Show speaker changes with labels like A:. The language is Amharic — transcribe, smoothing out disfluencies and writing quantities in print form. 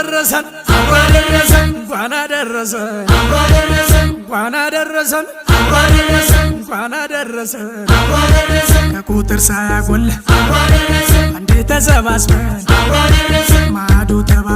A: አደረሰን፣ እንኳን አደረሰን፣ እንኳን አደረሰን፣ እንኳን አደረሰን። ከቁጥር ሳያጎል አንዴ ተሰባስበን ማዱ ተባ